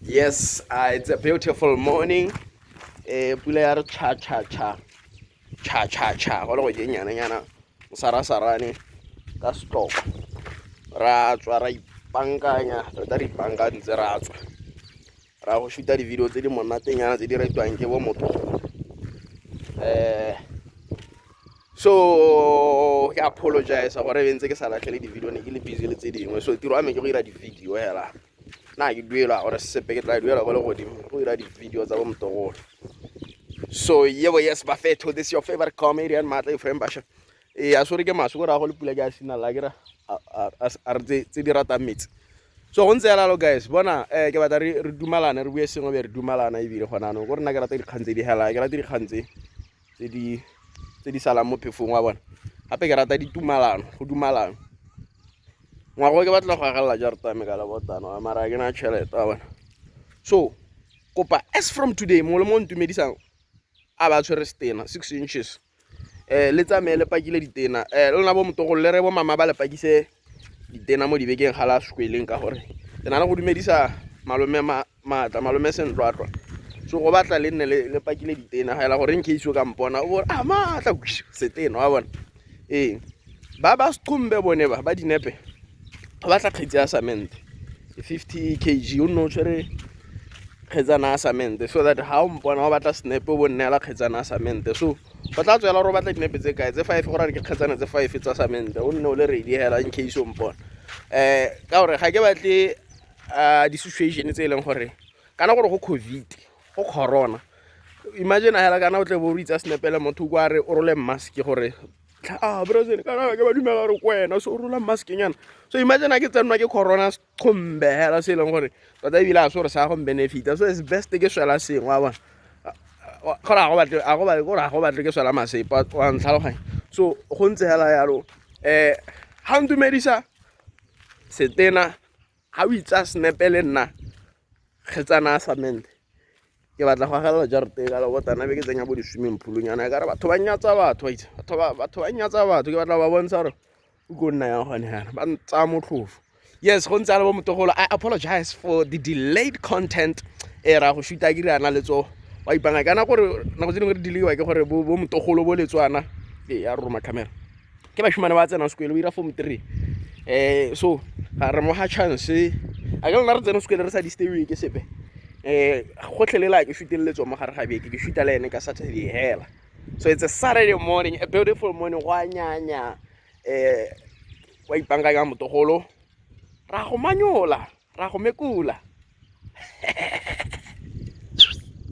Yes, it's a beautiful morning. Pula ya re cha cha cha cha cha cha go le go jenyana nyana mosarasarane ka setloko ra tswa ra ipankanya tota re ipankantse ra tswa ra go shoota di-video tse di monatenyana tse di ratiwang ke bo motho. So ke apologize gore be ntse ke sa latlhele di-video, ne ke le busy le tse dingwe. So tiro ya me ke go dira di-video hela, nna ke duelwa gore sepe, ke tla duelwa ko le godimo go dira di-video tsa bo motogolo. So yebo, yes bafetho, this is your favorite comedian, Maatla Ephraim Basha. Ee, a sore ke maswe ko rago le pula ke a sinala ke ra a re tse di ratang metsi. So go ntse yalo guys, bona, ke batla re dumalane, re bue sengwe be re dumalana. Ebile gona anong ko rena ke rata dikgang tse di hela, ke rata dikgang tse di salang mo phefong wa bona. Gape ke rata ditumalano, go dumalano. Ngwago ke batla go agelela jarata me ka lebotana, mara ke na tšhelete wa bona. So kopa, as from today, mongwe le mo ntumedisang a ba tshwere setena 6 inches, le tsamaye le pakile ditena. Le lona bo motogolo, le re bo mama ba le pakise ditena mo dibekeng ga la sekweleng, ka gore ke na le go dumedisa malome Maatla, malome Sentlwatlwa. So go batla le nne le pakile ditena ga ela gore in case o ka mpona o bore a maatla setena wa bona. Ee, ba ba seqombe bone ba dinepe go batla kgetsi ya cement 50 kg, o nne o tshwere kgetsana ya cement so that ha o mpona o batla snepe o bo nneela kgetsana ya cement. So go tla tswela gore o batla dinepe tse kae, tse five, go rare ke kgetsana tse five tsa cement. O nne o le ready hela in case o mpona, ka gore ga ke batle di-situation tse e leng gore kana gore go COVID, go corona. Imagine hela kana o tle bo o itsa snapele motho kwa re o role mask gore ah president kana ke ba dumela gore ko wena, so o rola mask nyana. So imagine a ke tsenwa ke corona gombe hela, se e leng gore tota ebile a se gore sa go benefita. So it's best ke swela sengwe wa bona, gore a go batle a go batle gore a go batle ke swela masepa wa ntlhaloganya. So go ntse hela yalo. Ha ntumedisa setena, ha o itsa snepe le nna kgetsana ya cement. Ke batla go agelela jarete ka lebotana be ke tsenya bo di-swimming pool nyana ka re batho ba nyatsa batho wa itse, batho ba nyatsa batho. Ke batla ba bontsha gore o ko nna yang gone yana ba ntsaya motlhofo. Yes, go ntse a le bo motogolo. I apologize for the delayed content e ra go shoota ke riana letso wa ipanga kana gore nako tse dingwe re deliwa ke gore bo motogolo bo letswana. Ee, ya roma camera ke bashimane ba tsena sekolo, o ira form 3. So ga re mo ga chance a ke lona re tsena sekolo re sa disturbiwe ke sepe. Gotlhelela ke shootelletswa mo gare ga beke, ke shoota le ene ka Saturday hela. So it's a Saturday morning, a beautiful morning, go a nyanya. Wa ipankanya motogolo, ra go manyola, ra go mekula.